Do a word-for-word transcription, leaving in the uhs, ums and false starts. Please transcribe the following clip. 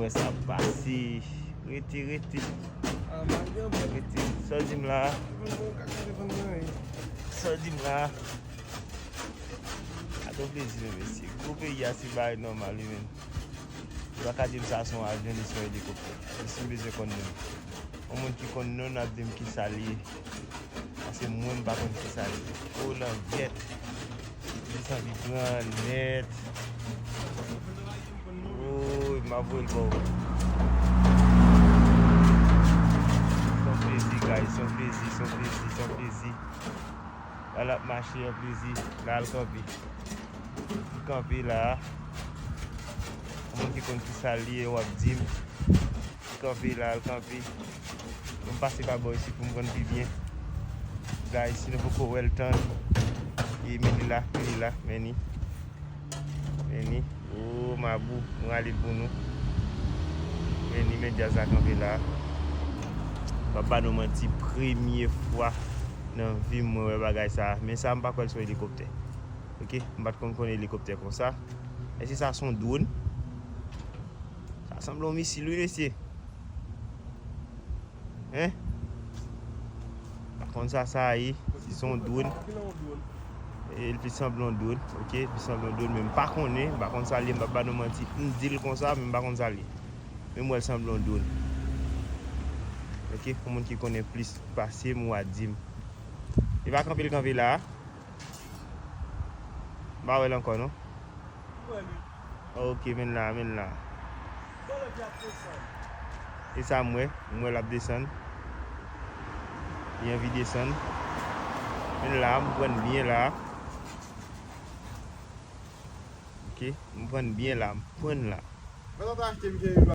Sa pase. Rete, rete. Rete. Sa w di m la? Sa w di m la? Gade yon plezi, men, mesye. Gwo peyi a, se bagay nòmal, wi, men. Ou pa ka di m sa se yon avyon, li se yon elikoptè. Men si m bezwen konn non. Yon moun ki konn non, ap di m kisa l ye. Paske mwen, m pa konn kisa l ye. O, langyèt. Li santi pran nèt. Woy, m ap voye l ba w. Se yon plezi, guys, se yon plezi, se yon plezi, se yon plezi. La, l ap mache, yon plezi. La, l kanpe. Li kanpe la. Yon moun ki konn kisa l ye, w ap di m. Li kanpe la, l kanpe. Mwen pase pa bò isit pou m konn pi byen. Guys, si nou poko wè l, tann. E men li la, men li la, men li. Men li. O, mabou, m rale l pou nou. Men li, men djaz la kanpe la. M p ap ba nou manti, premye fwa nan vi m mwen wè bagay sa. Men sa, m pa kwè l se yon elikoptè. Ok, m pa t konn konnen elikoptè konsa. Èske sa se yon dwòn? Sa sanble yon misil, wi, mesye. Hein? Pa konn sa sa ye, si se yon dwòn. E l pi sanble yon dwòn, ok? L pi sanble yon dwòn, men m pa konnen, m pa konn sa l ye, m p ap ba nou manti. M di l konsa, men m pa konn sa l ye. Men m wè l sanble yon dwòn. Ok? Pou moun ki konnen plis pase m, w a di m. E pa kanpe l kanpe la a. M pa wè l ankò, non. Ok, men la, men la. E sa m wè, m wè l ap desann. Li anvi desann. Men la, m pran byen la. Ok, m pran byen la, m pran la.